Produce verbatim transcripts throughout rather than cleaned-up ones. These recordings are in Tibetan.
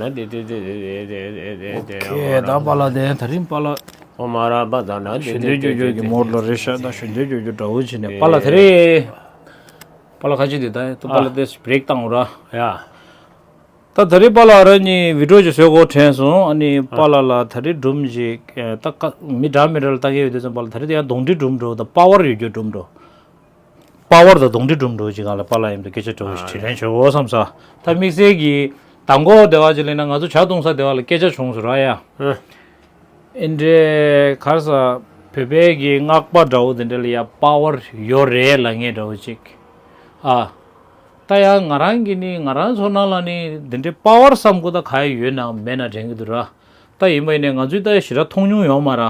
ན་དེ་དེ་དེ་དེ་དེ་དེ་དེ་དེ་དེ། ཨོ་ཁེ། ད་པཱ་ལགས་དེ་ད་རིང་པཱ་ལགས་ཨོ་མ་ར་པ་ད་ན་དེ་ཞུ་དེ་འདོད་དེ་ཅོ་ཅོ་དེ་གི་དེ་མོ་ལ་རེ་ཤ་ད་ཞུ་འདོད་ཅོ་ཅོ་འདྲ་བོ་བྱས་ནས་པཱ་ལགས་དེ་རེད། པཱ་ལགས་ཁ་ཅིག་དེ་ད་ཏུ་པཱ་ལགས་དེ་བྷི་རེག་བཏང་ར། ཡ། ད་ད་རེས་པཱ་ལགས་རང་གཉིས་བི་ཌི་ཡོ་ཅིག་བཟོ་དགོས་དྲན་སོང་། ཨ་ནི་པཱ་ལགས་ལ་ད་རེས་སྒྲུང་ཅིག་ད་ཀ་མི་འདྲ་མི་འདྲ་ལ་ལྟ་གི་ཡོད་དུས་ཙམ་པཱ་ལགས་ད་རེས་དེ་ཡང་གདོན་འདྲེ་སྒྲུང་འགྲོ་ད་པ་ཝར་ཡོད་རྒྱུ་སྒྲུང་འགྲོ། པ་ཝར་དང་གདོན་འདྲེ་སྒྲུང་འགྲོ་ཅིག་གང་ལ་པཱ་ལགས་ཡིན་དུས་སྐད་ཆ་དྲི་བ་ཞིག་དྲིས་ལན་ཞུ་འོ་བསམ་ས། ད་དམིགས་བསལ་གྱི་དང་གོ་དེ་བ་ཅིག་ལེན་ན་ང་ཚོ་ཇ་བཏུང་ས་དེ་བ་ལ་སྐད་ཆ་བྱུང་སོང་ར་ཡ། ཨེ་འདྲའི་གར་ས་བོད་པའི་གི་སྔགས་པ་འདྲ་བོ་དེ་འདྲ་ལ་ཡ་པ་ཝར་ཡོད་རེད་ལབ་མཁན་འདྲ་བོ་ཅིག་ཨ། ད་ཡང་ང་རང་གིས་ནི་ང་རང་ཚོ་ནང་ལ་ནི་འདི་འདྲའི་པ་ཝར་བསམ་དགོས་ད་ག་ཡོད་ན་མེད་ན་དྲན་གི་འདུག་ར། ད་ཡིན་པ་ཡིན་ནའི་ང་ཚོས་ད་ཞེ་དྲག་མཐོང་མྱོང་ཡོད་མ་ར།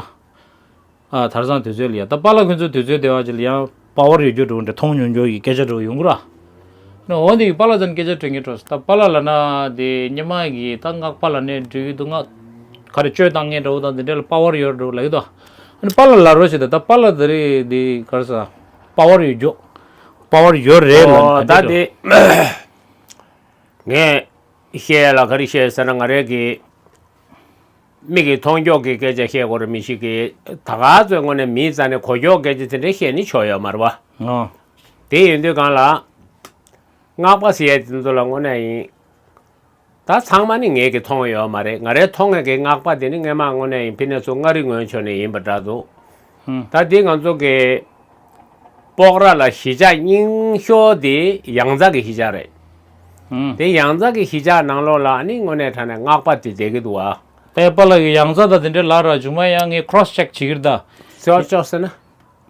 ཨ་ཐར་སང་དུས་ཚོད་ལ་ཡ་ད་པཱ་ལགས་ཁོང་ཚོ་དུས་ཚོད་དེ་བ་ཅིག་ལ་ཡང་པ་ཝར་ཡོད་རྒྱུ་འགྲོ་འདྲ་མཐོང་མྱོང་རྒྱུ་ཡི་སྐད་ཆ་འགྲོ་ཡོང་གི་ར། ན་འོ་འདི་གི་པཱ་ལགས་ཚོ་ནི་སྐད་ཆ་དྲན་གི་འགྲོ་ད་པཱ་ལགས་ལ་ན་དེ་སྙེ་མ་གི་ད་སྔགས་པ་ལ་ནས་འགྲིག་གི་འདུག་ང་ག་རེ་བཅོས་བཏང་མཁན་འདྲ་བོ་དང་འདི་འདྲ་ལ་པ་ཝར་ཡོད་འགྲོ་ལབ་གི་འདུག་ཨ་ནི་པཱ་ལགས་ལ་རོ་ཞེ་ད་ད་པཱ་ལགས་དེ་རེད་འདི་གར་ས་པ་ཝར་ཡོད་རྒྱུ། པ་ཝར་ཡོད་རེད་ལ་ཨོ་ད་ད་དེ་ངས་བཤད་ལ་ག་རེ་བཤད་ཟེར་ན་ང་རའི་གི་མིག་གིས་མཐོང་ཀྱོག་གི་སྐད་ཆ་བཤད་དགོས་རེད་མི་ཞིག་གིས་ད་ག་ཚོད་དངོས་གནས་མིའི་རྩ་ནས་གོ་ཀྱོག་སྐད་ཆ་དེ་འདྲ་བཤད་ནི་ཆོག་ཡོད་མ་རེད་བ། ཨོ། དེ་ཡིན་དུས་གང་ལ་སྔགས་པ་ཟེར་ཡས་དེ་ཚོ་ལ་དངོས་གནས་ཡིན། ད་ཚང་མ་ནི་ངེད་ཀྱིས་མཐོང་ཡོད་མ་རེད། ང་རའི་མཐོང་ངེས་ཀྱི་སྔགས་པ་དེ་ནི་སྔས་མ་དངོས་གནས་ཡིན་ཕི་ནས་ཚུར་མངའ་རིས་ངོས་ཕྱོགས་ནས་ཡིན་པ་འདྲ་འདུག་ཧུམ། ད་འདི་ང་ཚོ་གི་སྤོག་ར་ལ་གཞིས་ཆགས་རྙིང་ཤོས་དེ་ཡང་རྩ་གི་གཞིས་ཆགས་རེད། ཧུམ། དེ་ཡང་རྩ་གི་གཞིས་ཆགས་ནང་ལོགས་ལ་ནི་དངོས་གནས་དྲང་གནས་སྔགས་པ་དེ་བསྡད་ཀྱི་འདུག་བ། ད་པཱ་ལགས་ཀྱི་ཡང་རྩ་དང་དེ་འདྲའི་ལ་ར་མཇུག་མ་ཡང་ངས་ཁྲོ་སི་ཅེག་བྱེད་ཀྱི་རེད་ད། ཁྲོ་སི་ཅེག་ཟེར་ན།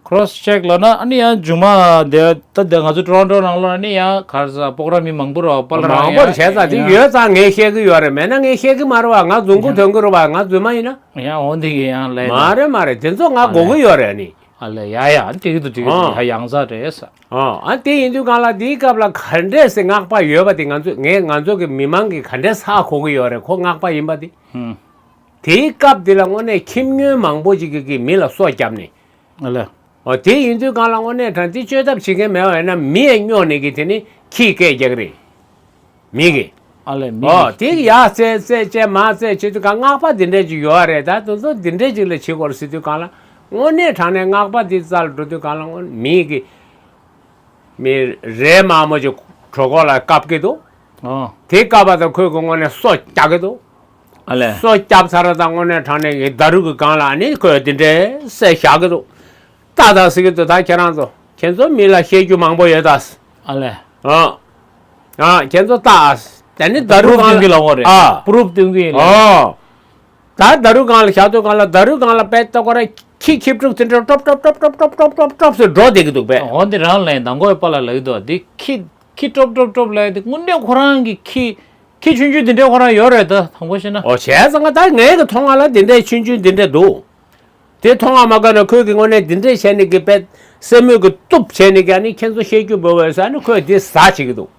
ཁྲོ་སི་ཅེག་ལབ་ན་ཨ་ནི་ཡང་མཇུག་མ་དེ་ད་དེ་ང་ཚོ་ཊོ་རོན་ཊོ་ནང་ལོགས་ཨ་ནི་ཡང་གར་ས་སྤོག་ར་མི་མང་པོ་ར་པཱ་ལགས་རང་མང་པོར་ཡང་བྱས་ཙང་དེ་ཡང་ཡོད་ཙང་ངས་བཤད་ཀྱི་ཡོད་རེད། མེད་ན་ངས་བཤད་ཀྱི་མ་རེད་བ། ང་རྫུན་མགོ་ཡང་ཐོན་གྱི་རེད་བ། ང་རྫུན་མ་ཡིན་ན། ཡང་འོ་འདི་གི་ཡང་ལས་མ་རེད་མ་རེད། དེ་ཚོ་ང་ཨ་གོ་ལས་གི་ཡོད་རེད་ཨ་ནི། ཨ་ལས་ཡ་ཡ་ཨ་ནི་དེ་གི་འདུག་དེ་གི་འདུག་ཨ་ཡ་ཡང་རྩ་རེད་ས། ཨ་ཨ་དེ་ཡིན་དུས་གང་ལ་དེའི་སྐབས་ལ་ག་འདྲས་སེ་སྔགས་པ་ཡོད་པ་དེ་ང་ཚོ་ངས་ང་ཚོ་གི་མི་མང་གི་ག་འདྲས་ཧ་གོ་གི་ཡོད་རེད། ཁོ་སྔགས་པ་ཡིན་པ་དེ། ཧུམ། དེའི་སྐབས་དེ་ལ་དངོས་གནས་ཁྱིམ་ཉུལ་མང་པོ་ཅིག་གི་གི་མི་ལ་སོ་བརྒྱབ་ནས། ཨ་ལས། ཨོ་དེ་ཡིན་དུས་གང་ལ་དངོས་གནས་དྲང་དེ་བཅོས་ཐབས་བྱེད་མཁན་མེད་པ་ཡིན་ན་མི་ཡང་སྨྱོ་ནས་གི་དེ་ནི་ཁྱི་སྐད་རྒྱག་གི་རེད། མི་གི། ཨ་ལས་མི་ཨོ་གི་དེ་གི་ཡ་བཙལ་བཙལ་བཅད་མ་བཙལ་བྱེད་དུས་གང་སྔགས་པ་འདི་འདྲས་ཅིག་ཡོད་རེད། ད་དེ་ཚོ་འདི་འདྲས་ཅིག་ལ་བྱེད་དགོས་རེད་ཟེར་དུས་གང་ལ་དངོས་གནས་དྲང་གནས་སྔགས་པ་འདི་རྩ་ལ་འགྲོ་དུས་གང་ལ་དངོས་མི་གི། མི་རས་དམར་མོ་ཅིག་གྲོད་ཁོག་ལ་བཀབ་ཀྱི་འདུག་ཨོ། དེ་བཀབ་པ་དང་ཁོས་ཀྱི་དངོས་གནས་སོ་རྒྱག་གི་འདུག་ཨ་ལས། སོ་རྒྱབ་ཚར་དང་དངོས་གནས་དྲང་གནས་ཀྱི་ད་རུ་གི་སྒང་ལ་ནི་ཁོས་འདི་འདྲའི་སེ་བཞག་གི་འདུག་ལྟ་ད་ཟེར་གི་འདུག་ད་ཁྱེད་རང་ཚོ་ཁྱེད་ཚོ་མི་ལ་བཤད་རྒྱུ་མང་པོ་ཡོད་ད། ཨ་ལས། ཨ། ཨ་ཁྱེད་ཚོ་ལྟ་ཨ། ད་ནི་ད་རུ་པུ་རུབ་སྟོན་གི་ལ་འོ་རེད། ཨ། པུ་རུབ་སྟོན་གི་ཡིན་ལ། ཨ། ད་ད་རུ་སྒང་ལ་བཞག་དུས་སྒང་ལ་ད་རུ་སྒང་ལ་པད་ལྟ་གོ་ར་ཁྱི་ཁྱི་ཕྲུག་ཚོ་འདྲ་ཀྲོབ་ཀྲོབ་ཀྲོབ་ཀྲོབ་ཀྲོབ་ཀྲོབ་ཀྲོབ་ཀྲོབ་ཟེར་འགྲོ་བསྡད་ཀྱི་འདུག་པས། འོ་འདི་རང་ལན་དང་གོ་པཱ་ལགས་ལབ་ཀྱི་འདུག་འདི་ཁྱི་ཁྱི་ཀྲོབ་ཀྲོབ་ཀྲོབ་ལབ་ཡ་འདི་དངོས་གནས་ཁོ་རང་གི་ཁྱི་ཁྱི་ཆུང་ཆུང་འདི་འདྲའི་ཁོ་རང་ཡོད་རེད་ད་དང་པོ་བཤད་ན། ཨོ་བྱས་ཙང་ད་ངའི་གི་མཐོང་བ་ལ་འདི་འདྲའི་ཆུང་ཆུང་འདི་འདྲ་འདུག་དེ་མཐོང་བ་མ་དགའ་ན་ཁོས་གི་དངོས་གནས་འདི་འདྲས་བྱས་ནས་གི་པད་སེན་མོས་གི་གཏུབ་བྱས་ནས་གི་ཨ་ནི་ཁྱེད་ཚོ་བཤད་རྒྱུ་འབོད་བས་ཟེར་ཨ་ནི་ཁོས་འདི་ཟ་བྱེད་ཀྱི་འདུག་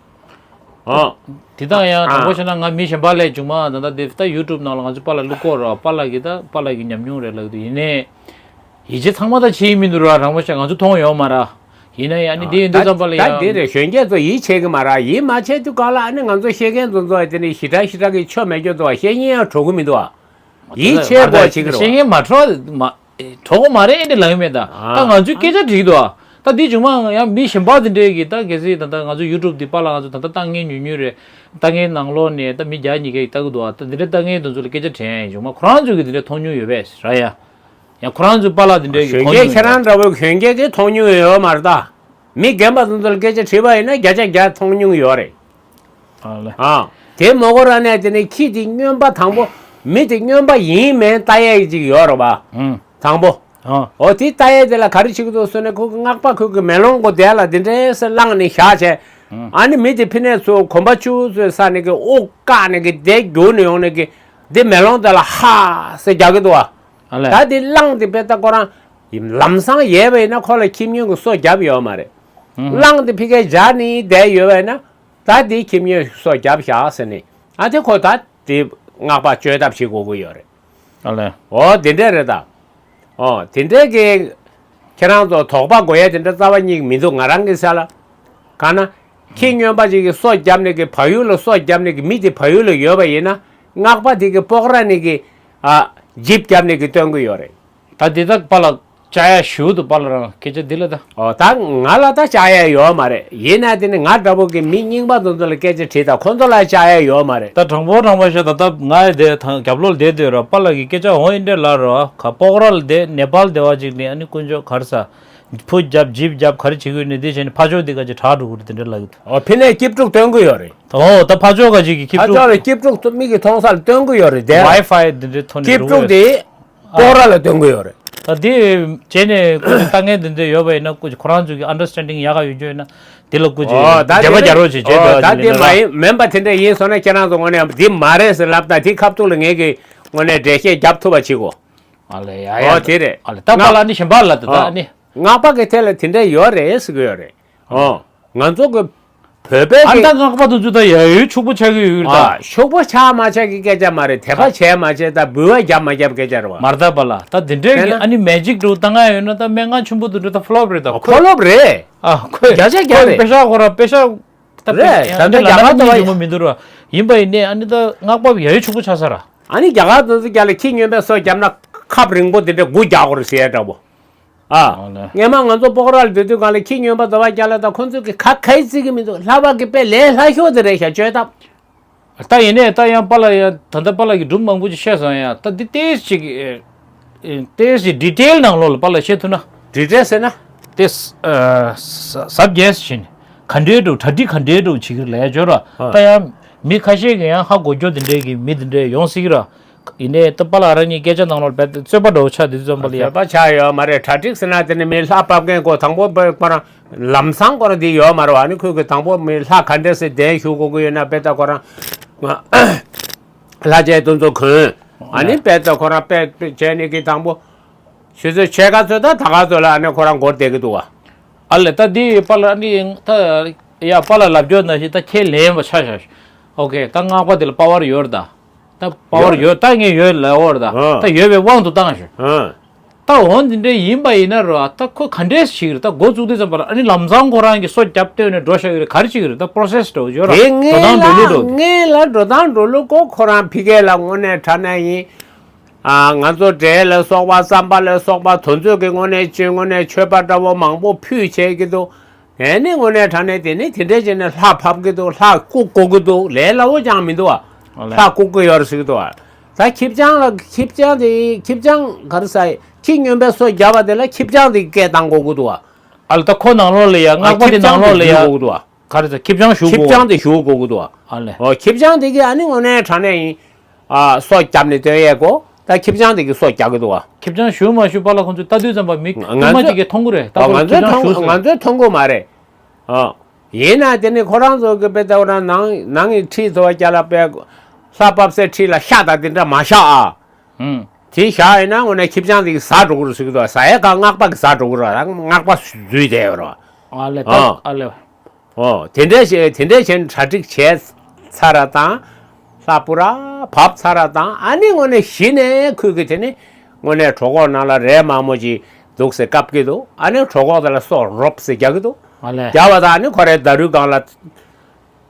ཨ། དེ་དང་ཡང་དྲང་པོ་བཤད་ན་ང་མི་གཞན་པ་ལས་མཇུག་མ་ད་ལྟ་དེ་ད་ཡུ་ཊུབ་ནང་ལ་ང་ཚོ་པཱ་ལགས་བླུག་གོ་ར་པཱ་ལགས་ཀྱི་ད་པཱ་ལགས་ཀྱི་ཉམས་མྱོང་རེད་ལབ་ཀྱི་འདུག་ཡིན་ནའི་ཡིད་ཆེས་ཚང་མ་ད་བྱེད་ཡི་མི་འདུག་ར་དྲང་པོ་བཤད་ང་ཚོ་མཐོང་ཡོད་མ་ར་ཡིན་ན་ཡང་ནི་དེ་ཡིན་དུས་ཙམ་པ་ལ་ད་ཡང་དེ་རེད་གཞོན་སྐྱེས་ཚོ་ཡིད་ཆེས་གི་མ་ར་ཡིད་མ་ཆེས་དུས་གང་ལ་ཨ་ནི་ང་ཚོ་བཤད་མཁན་ཚོ་ཚོ་དེ་ནི་ཞི་དྲག་ཞི་དྲག་གི་ཆོ་མེད་སྐྱོ་ཚོ་བཤད་མཁན་ཡང་གྲོགས་གི་མི་འདུག་ཨ། ཡིད་ཆེས་དགོས་བྱེད་ཀྱི་རེད། བཤད་མཁན་མ་གྲོགས་མ་གྲོགས་མ་རེད་ཨེ་འདྲ་ལབ་ཡོད་མེད་ད། ད་ང་ཚོའི་སྐད་ཆ་དྲིས་འདུག་ཨ། ད་འདི་བྱུང་མ་ཡང་མི་གཞན་པ་དེ་འདྲས་ཀྱིས་ད་གལ་སྲིད་ད་ལྟ་ང་ཚོ་ཡུ་ཊུབ་འདི་པཱ་ལགས་ང་ཚོ་ད་ལྟ་ལྟ་མཁན་ཉུང་ཉུང་རེད། ལྟ་མཁན་ནང་ལོགས་ནས་ད་མི་བརྒྱ་ཉིས་བརྒྱ་ཡིས་ལྟ་གི་འདུག་ཨ། ད་འདི་འདྲས་ལྟ་མཁན་དེ་ཚོ་ལ་སྐད་ཆ་དྲན་ཡ་ཡིན་བྱུང་མ་ཁོ་རང་ཚོས་ཀྱིས་འདི་འདྲས་མཐོང་མྱོང་ཡོད་པས་ར་ཡ། ཡང་ཁོ་རང་ཚོའི་པཱ་ལགས་དེ་འདྲས་ཀྱིས་གཞོན་མཐོང་སྐྱེས་མྱོང་ཁྱེད་རང་ཡོད་འདྲ་བོའི་གཞོན་སྐྱེས་ཀྱིས་མཐོང་མྱོང་ཡོད་མ་རེད་ད། མི་རྒན་པ་ཚོ་ཚོར་སྐད་ཆ་དྲིས་པ་ཡིན་ན་བརྒྱ་ཆ་བརྒྱ་མཐོང་མྱོང་ཡོད་རེད། ཨ་ལེ། ཨ། དེ་མོ་གོ་ར་ནས་དེ་ནས་ཁྱི་དེ་སྨྱོན་པ་དང་པོ་མི་དེ་སྨྱོན་པ་ཡིན་མིན་ལྟ་ཡས་ཅིག་ཡོད་རེད་པ། ཨང་། དང་པོ། ཨང་། འོ་དེ་ལྟ་ཡས་དེ་ལ་ག་རེ་བྱེད་ཀྱི་འདུག་ཟེར་ནས་ཁོ་གི་སྔགས་པ་ཁོ་གི་མེ་ལོང་གོ་དེ་ལ་དེ་འདྲས་སེ་བླངས་ནས་བཞག་བྱས། ཨང་། ཨ་ནི་མི་དེ་ཕི་ནས་ཚུར་གོམ་པ་ཆུ་ཚོད་ས་ནས་གི་དབུགས་བཀག་ནས་གི་དེ་རྒྱུག་ནས་ཡོང་ནས་གི་དེ་མེ་ལོང་དེ་ལ་ཧ་སེ་རྒྱག་གི་འདུག་བ། ཨ་ལེ། ད་དེ་བླངས་དེ་དཔེ་ལྟ་ཁོ་རང་ལམ་སང་ཡལ་བ་ཡིན་ན་ཁོ་ལ་ཁྱི་སྨྱོན་གྱི་སོ་བརྒྱབ་ཡོད་མ་རེད། ཨུ་ཧུ། བླངས་དེ་ཕི་ཀའི་སྦྱར་ནས་བསྡད་ཡོད་པ་ཡིན་ན་ད་དེ་ཁྱི་སྨྱོན་སོ་བརྒྱབ་བཞག་ཟེར་ནས་ཨ་དེ་ཁོ་ད་དེ་སྔགས་པ་བཅོས་ཐབས་བྱེད་དགོས་ཀྱི་ཡོད་རེད། ཨ་ལེ། འོ་དེ་འདྲས་རེད་ད། འོ་དེ་འདྲས་ཀྱི་ཁྱེད་རང་ཚོ་དོགས་པ་དགོས་ཡ་དེ་འདྲ་རྩ་བ་ཉིད་མི་འདུག་ང་རང་གི་ས་ལ། གང་ན། ཁྱི་སྨྱོན་པ་ཅིག་གིས་སོ་བརྒྱབ་ནས་ཀྱི་བལ་ཡུལ་ལ་སོ་བརྒྱབ་ནས་ཀྱི་མི་དེ་བལ་ཡུལ་ལ་ཡོད་པ་ཡིན་ན། སྔགས་པ་དེ་གི་སྤོག་ར་ནི་གི་ཨ་ཇིབ་རྒྱབ་ནི་གི་སྟོན་གི་ཡོད་རེད། ད་འདི་དག་པ་ལ་བཅའ་ཡ་ཞུ་འདུག་པ་ལ་རང་སྐད་ཆ་འདི་ལ་ད། ཨོ་ད་ང་ལ་ད་བཅའ་ཡ་ཡོད་མ་རེད། ཡིན་ན་དེ་ནི་ང་འདྲ་པོ་གི་མི་རྙིང་པ་ཚོ་ཚོ་ལ་སྐད་ཆ་དྲིས་ད་ཁོ་ཚོ་ལ་བཅའ་ཡ་ཡོད་མ་རེད། ད་དྲང་པོ་དྲང་པོ་བཤད་ད་ད་ང་ཡི་དེ་ད་རྒྱབ་ལོགས་བསྡད་དུས་ར་པ་ལ་གི་སྐད་ཆ་འོང་ཡིན་འདྲ་ལ་ར་ག་སྤོག་ར་ལ་བསྡད་ནེ་པཱལ་བསྡད་པ་ཅིག་ནི་ཨ་ནི་དཀོན་མཆོག་ག་རེ་ཟ། ཕུ་རྒྱབ་ཇིབ་རྒྱབ་ག་རེ་བྱེད་དགོས་ནི་དེ་བྱས་ནི་ཕ་ཇོ་འདི་ག་ཅིག་དྲག་འགྲོ་གི་རེད་དེ་འདྲ་ལ་གི་འདུག་ཨོ་ཕི་ནས་སྐྱིབ་ཕྲུག་སྟོན་གི་ཡོད་རེད། ཨོ་ད་ཕ་ཇོ་ག་ཅིག་གི་སྐྱིབ་ཕ་ཕྲུག་ཇོ་ལ་སྐྱིབ་ཕྲུག་ཚོ་མིག་གི་མཐོང་ས་ལ་སྟོན་གི་ཡོད་རེད་དེ། ཝའི་ཕའི་འདི་འདྲའི་ཐོག་ནས་སྐྱིབ་འགྲོ་ཕྲུག་གི་དེ་ཨ། སྤོག་ར་ལ་སྟོན་གི་ཡོད་རེད། ད་དེ་བྱས་ནས་ཀུ་ཅི་ལྟ་མཁན་འདི་འདྲ་ཡོད་པ་ཡིན་ན་ཀུ་ཅི་ཁོ་རང་ཚོ་གི་ཨན་ཌར་སི་ཊན་ཌིང་ཡག་ག་ཡོད་རྒྱུ་ཡིན་ན་དེ་ལ་ཀུ་ཅི་ཨོ་ད་འགྲེལ་པ་དེ་རྒྱག་རོགས་བྱེད་བྱེད་ཨོ་འདོད་ད་ཡིན་དེ་ན་མ་ཡིན་མིན་པ་དེ་འདྲ་ཡིན་སོང་ན་ཁྱེད་རང་ཚོ་ངོ་ནས་འདི་མ་རེད་ཟེར་ལབ་ད་དེ་ཁ་ཐུག་ལ་ངས་གི་ངོ་ནས་འགྲེལ་བཤད་རྒྱབ་ཐུབ་པ་བྱེད་གོ་ཨ་ལས་ཡ་ཡ། ཨོ་དེ་རེད། ཨ་ལས་ད་པཱ་ལགས་ནི་གཞན་པ་ལ་ད་ད་ཨ་ནི། སྔགས་པ་གི་ཐད་ལ་དེ་འདྲ་ཡོད་རེད་ཟེར་གི་ཡོད་རེད། ཨོ། ང་ཚོ་གི་བོད་པའི་ཨ་གི་ད་སྔགས་པ་དེ་ཚོ་ད་ཡ་ཡོད་ཕྱུག་པོ་ཆགས་ཀྱི་ཡོད་རེད་ད། ཨ་ཕྱུག་པོ་ཆགས་མ་ཆགས་ཀྱི་སྐད་ཆ་མ་རེད། དད་པ་བྱས་མ་བྱས་ད་འབུལ་བ་བརྒྱབ་མ་བརྒྱབ་སྐད་ཆ་རེད་བ། མ་རེད་ད་པཱ་ལགས། ད་དེ་འདྲའི་དཔེར་གི་ན། ཨ་ནི་མེ་ཇིག་འདྲ་བོ་ད་ང་ཡོད་ན་ད་སྨན་ཁང་ཆེན་པོ་དེ་འདྲ་ད་ཕོ་ལོབ་རེད་ད། ཨ་ཁོས་ཕོ་ལོབ་རེད། ཨ་ཁོས་བརྒྱ་ཆ་བརྒྱ་ཁོས་རེད། པེ་ཤག་ཁོ་རང་པེ་ཤག་ད་རེད། ད་ལྟ་རྒྱ་གར་ད་བ་ཡོང་གི་མི་འདུག་ར། ཡིན་པ་ཡིན་ནའི་ཨ་ནི་ད་སྔགས་པ་ཡ་ཡོད་ཕྱུག་པོ་ཆགས་ས་ར། ཨ་ནི་རྒྱ་གར་དེ་ཚོ་རྒྱ་ལ་ཁྱི་སྨྱོན་པའི་སོ་བརྒྱབ་ན་ཁབ་རིང་པོ་དེ་འདྲ་དགུ་རྒྱག་དགོས་རེད་ཟེར་ཡ་འདྲ་པོ། ཨ། ཨོ་ལེ། སྔས་མ་ང་ཚོ་སྤོག་ར་ལ་སྡོད་དུས་སྒང་ལ་ཁྱི་སྨྱོན་པ་འདྲ་བ་རྒྱ་ལ་དང་ཁོ་ཚོས་ཀྱི་ཁ་ཁ་ཡི་བརྩི་གི་མི་འདུག་ལྷ་པ་གི་དཔེ་ལས་སླ་ཤོས་དེ་རེད་ཤག་བཅོས་ཐབས། ད་ཡིན་ནའི་ད་ཡང་པཱ་ལགས་ཡང་ད་ལྟ་པཱ་ལགས་ཀྱིས་སྒྲུང་མང་པོ་ཅིག་བཤད་སོང་ཡ། ད་འདི་ཏོག་ཙམ་ཅིག་ཨེ། ཨེ། ཏོག་ཙམ་ཌི་ཊེལ་ནང་ལོགས་ལ་པཱ་ལགས་བཤད་ཐུབ་ན། ཌི་ཊེལ་ཟེར་ན། ཏོག་ཙམ་ཨ། ཟབ་རྒྱས་སུ་ཕྱིན་ནས་ག་འདྲའི་འགྲོ་གྲ་སྒྲིག་ག་འདྲའི་འགྲོ་བྱེད་ཀྱི་རེད་ལབ་ཡ་བྱོས་ར། ཨ། ད་ཡང་མི་ཁ་ཤས་ཀྱིས་ཡང་ཧ་གོ་རྒྱུ་དེ་འདྲའི་གི་མི་དེ་འདྲའི་ཡོང་སྲིད་ཀྱི་ར། ཡིན་ནའི་ད་པཱ་ལགས་རང་ཉིད་སྐད་ཆ་ནང་ལོགས་རྦད་དེ་རྩོད་པ་འདྲ་བོ་ཆགས་དུས་ཙམ་པ་ལ་ཡ། རྩོད་པ་ཆགས་ཡོད་མ་རེད། གྲ་སྒྲིག་ཟེར་ན་དེ་ནི་མི་ལྷ་ཕབ་མཁན་ཁོ་དང་པོ་པ་ཁོ་རང་ལམ་སང་ཁོ་རང་འདི་ཡོད་མ་རེད་བ། ཨ་ནི་ཁོས་ཁོས་དང་པོ་མི་ལྷ་ག་འདྲས་སེ་གདན་ཞུ་དགོས་ཀྱི་ཡོད་ན་དཔེ་ད་ཁོ་རང་ལྷ་རྗེ་དེ་ཚོ་གོན། ཨ་ནི་དཔེ་ད་ཁོ་རང་དཔེ་དཔེ་བྱས་ནས་ཀྱི་དང་པོ་ཞུ་ཚོད་ཕྱེད་ཀ་ཚོད་ད་ད་ག་ཚོད་ལ་ཨ་ནི་ཁོ་རང་འགོར་བསྡད་ཀྱི་འདུག་བ། ཨ་ལས་ད་འདི་པཱ་ལགས་ཨ་ནི་ད་ཡ་པཱ་ལགས་ལབ་རྒྱུ་ནང་བཞིན་ད་ཁས་ལེན་པ་ཆགས་ཤག་ཨོ་ཁེ། ད་སྔགས་པ་འདི་ལ་པ་ཝར་ཡོད་རེད་ད། ད་པ་ཝར་ཡོད་ཡོད་ད་ངས་ཡོད་ལབ་ཡོད་རེད་ད། ཨ། ད་ཡོད་པའི་དབང་དུ་བཏང་ཞུ། ཨ། ད་འོ་འདི་འདྲ་ཡིན་པ་ཡིན་ན་རོ། ད་ཁོ་ག་འདྲས་ཞིག་རེད། ད་འགོ་བཙུགས་དུས་ཙམ་པ་ལ་ཨ་ནི་ལམ་སང་ཁོ་རང་གིས་སོ་རྒྱབ་བཏོན་ནས་འགྲོ་ཤག་ཡོད་རེད། ག་རེ་ཞིག་རེད། ད་པོ་རོ་སེ་སི་འདྲ་བོ་ཡོད་ར། དེ་འགྲོ་སྟངས་འགྲོ་ལུགས་འགྲོ། ངས་ལ་འགྲོ་སྟངས་འགྲོ་ལུགས་ཁོ་ཁོ་རང་ཕི་གེ་ལ་དངོས་གནས་དྲང་གནས་ཡིན། ཨ། ང་ཚོ་འབྲས་ལ་སོགས་པ་རྩམ་པ་ལ་སོགས་པ་དེ་ཚོ་གི་དངོས་གནས་ཅི་དངོས་གནས་མཆོད་པ་འདྲ་བོ་མང་པོ་ཕུལ་བྱས་ཀྱི་འདུག་དེ་ནི་དངོས་གནས་དྲང་གནས་དེ་ནི་དེ་འདྲས་བྱས་ནས་ལྷ་ཕབ་ཀྱི་འདུག་ལྷ་བཀུག་དགོས་ཀྱི་འདུག་ལས་སླ་བོ་ཅང་མི་འདུག་ཨ། ཨོ་ལེ། ལྷ་བཀུག་གི་ཡོད་རེད་ཟེར་གྱི་འདུག་ཨ། ད་ཁྱི་སྤྱང་ལ་ཁྱི་སྤྱང་དེ་ཁྱི་སྤྱང་ག་རེ་ཟ་ཡི་ཁྱི་སྨྱོན་པའི་སོ་བརྒྱབ་པ་དེ་ལ་ཁྱི་སྤྱང་དེ་སྐད་བཏང་དགོས་ཀྱི་འདུག་ཨ། ཨ་ལ་ད་ཁོ་ནང་ལོགས་ལ་ཡ་སྔགས་པ་དེ་ནང་ལོགས་ལ་ཡ་ཁྱི་སྤྱང་དེ་ཞུ་དགོས་ཀྱི་འདུག་ཨ། ག་རེ་ཟ་ཁྱི་སྤྱང་ཞུ་ཁྱི་དགོས་སྤྱང་དེ་ཞུ་དགོས་ཀྱི་འདུག་ཨ། ཨ་ལེ། ཨོ་ཁྱི་སྤྱང་དེ་གི་ཨ་ནི་དངོས་གནས་དྲང་གནས་ཡིན། ཨ། སོ་བརྒྱབ་ནས་སྟོན་ཡས་གོ། ད་ཁྱི་སྤྱང་དེ་གི་སོ་རྒྱག་གི་འདུག་ཨ། ཁྱི་སྤྱང་ཞུ་མ་ཞུ་པཱ་ལགས་ཁོང་ཚོས་ལྟ་དུས་ཙམ་པ་མི་ང་ཁུག་མ་ཚོས་ཅིག་གིས་མཐོང་གི་རེད། ད་ཨ་ཁོ་ང་ཁྱི་ཚོས་སྤྱང་མཐོང་ཞུ་ཟེར། ང་ཚོས་མཐོང་གི་མ་རེད། ཨ། ཡིན་ན་དེ་ནི་ཁོ་རང་ཚོ་གི་དཔེ་ལྟ་བུ་ན་ནང་ནང་གི་ཁྲི་ཚོ་བ་རྒྱ་ལ་དཔེ་ལྷ་བབས་སའི་ཁྲི་ལ་ཤ་དང་དེ་འདྲ་མ་བཞག་ཨ། ཨུམ། དེ་བཞག་ཡིན་ན་དངོས་གནས་ཁྱི་སྤྱང་དེ་གི་ཟ་འགྲོ་གི་རེད་ཟེར་གི་འདུག་ཟ་ཡས་ག་སྔགས་པ་གི་ཟ་འགྲོ་གི་རེད། སྔགས་པ་འཛུལ་བསྡད་ཡོད་རེད། ཨ་ལེ་ད་ཨ་ལེ། ཨོ་དེ་འདྲས་བྱས་དེ་འདྲས་བྱས་ནས་གྲ་སྒྲིག་བྱས་ཚར་ར་དང་། ལྷ་སྤུ་ར་བབས་ཚར་ར་དང་ཨ་ནི་དངོས་གནས་གཞི་ནས་ཁོས་གི་དེ་ནི་དངོས་གནས་གྲོད་ཁོག་ནང་ལ་རས་དམར་མོ་ཅིག་འདུག་སེ་བཀབ་ཀྱི་འདུག་ཨ་ནི་གྲོད་ཁོག་དེ་ལ་སོ་རོབ་སེ་རྒྱག་གི་འདུག་ཨ་ལེ། རྒྱག་པ་དང་ཨ་ནི་ཁོ་རའི་ཟླ་རུའི་སྒང་ལ་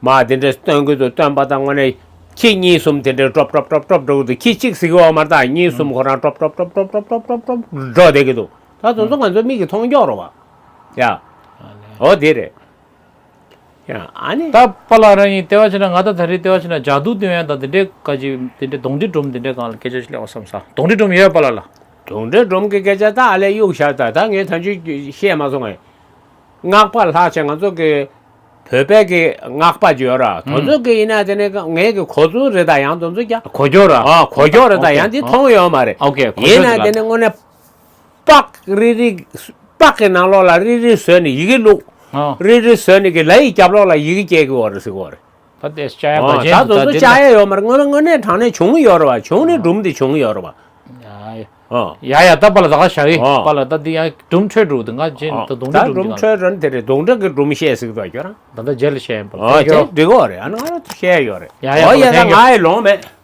མར་དེ་འདྲས་སྟོན་གྱི་འདུག་སྟོན་པ་དང་དངོས་གནས་ཁྱི་གཉིས་གསུམ་དེ་འདྲས་ཀྲོབ་ཀྲོབ་ཀྲོབ་ཀྲོབ་འགྲོ་གི་འདུག་ཁྱི་གཅིག་ཟེར་གི་ཡོད་མ་རེད་ད། གཉིས་གསུམ་ཁོ་རང་ཀྲོབ་ཀྲོབ་ཀྲོབ་འགྲོ་བསྡད་ཀྱི་འདུག་ད་དེ་ཚོ་ང་ཚོ་མིག་གིས་མཐོང་ཀྱོག་རེད་བ། ཡ། ཨོ་དེ་རེད། ཡ་ཨ་ནི། ད་པཱ་ལགས་རང་ཡིན་ལྟེ་བ་བྱས་ན་ང་ད་ད་རེས་ལྟེ་བ་བྱས་ན་ཇ་དུ་སྟོན་ཡ་དང་དེ་འདྲའི་ག་ཅི་དེ་འདྲའི་གདོན་འདྲེ་སྒྲོལ་མ་དེ་འདྲའི་སྒང་ལ་སྐད་ཆ་ཞིག་སླེབས་པ་བསམ་ས། གདོན་འདྲེ་སྒྲོལ་མ་ཡོད་པཱ་ལགས་ལ། གདོན་འདྲེ་སྒྲོལ་མ་གི་སྐད་ཆ་ད་ཨ་ལས་གཡུག་བཞག་ད་ད་ངས་ད་ཅི་བཤད་མ་སོང་ངས། སྔགས་པ་ལྷག་བྱས་ང་ཚོ་གི་བོད་པའི་གི་སྔགས་པ་ཅིག་ཡོད་ར། དེ་ཚོ་གི་ཡིན་ན་དེ་ནས་ངས་གི་གོ་ཚུལ་རེད་ད་ཡང་དེ་ཚོ་ཀྱང་། གོ་རྒྱུ་ར། ཨ་གོ་རྒྱུ་རེད་ད་ཡང་འདི་མཐོང་ཡོད་མ་རེད། ཨོ་ཁེ་གོ་ཡིན་ན་དེ་ནས་དངོས་གནས། པགས་རིལ་རིལ། པགས་ཀྱི་ནང་ལོགས་ལ་རིལ་རིལ་བཟོས་ནས་ཡི་གེ་བླུགས། ཨ། རིལ་རིལ་བཟོས་ནས་ཀྱི་ལ་ཡི་རྒྱབ་ལོགས་ལ་ཡི་གེ་སྐྱེལ་གི་ཡོད་རེད་ཟེར་གི་ཡོད་རེད། ད་དེ་བཅའ་ཡ་ཨ་པ་ད་ཅན་དུ་དེ་ད་ཚོ་དེ་བཅའ་ཡ་ཡོད་མ་རེད། དངོས་དངོས་གནས་དྲང་གནས་བྱུང་གི་ཡོད་རེད་བ། བྱུང་ནས་སྒྲུང་དེ་བྱུང་གི་ཡོད་རེད་བ། ཡ་ཡ། ཨ། ཡ་ཡ་ད་པཱ་ལགས་ད་ག་བཞག་ཡིན། ཨ། པཱ་ལགས་ད་འདི་ཡང་སྒྲུང་འཕྲོས་འགྲོ་འདུག་ང་ཅན་ཨ་ད་གདོན་ད་འདྲེ་སྒྲུང་སྒྲུང་ཅིག་འཕྲོས་རན་དེ་རེད། གདོན་འདྲེ་གི་སྒྲུང་བཤད་ཟེར་གི་འདུག་ཁྱོད་རང་། ད་ལྟ་རྗེས་ལ་བཤད་ཡིན་པཱ་ལགས། ཨ་དེ་འགྲིག་གི་རེད། ཨ་ནི་ང་རང་ཚོ་བཤད་ཡ་ཡོད་རེད། ཡ་ཡ་ཨོ་ཡ་ད་ད་ང་ཡི་ལོང་མེད།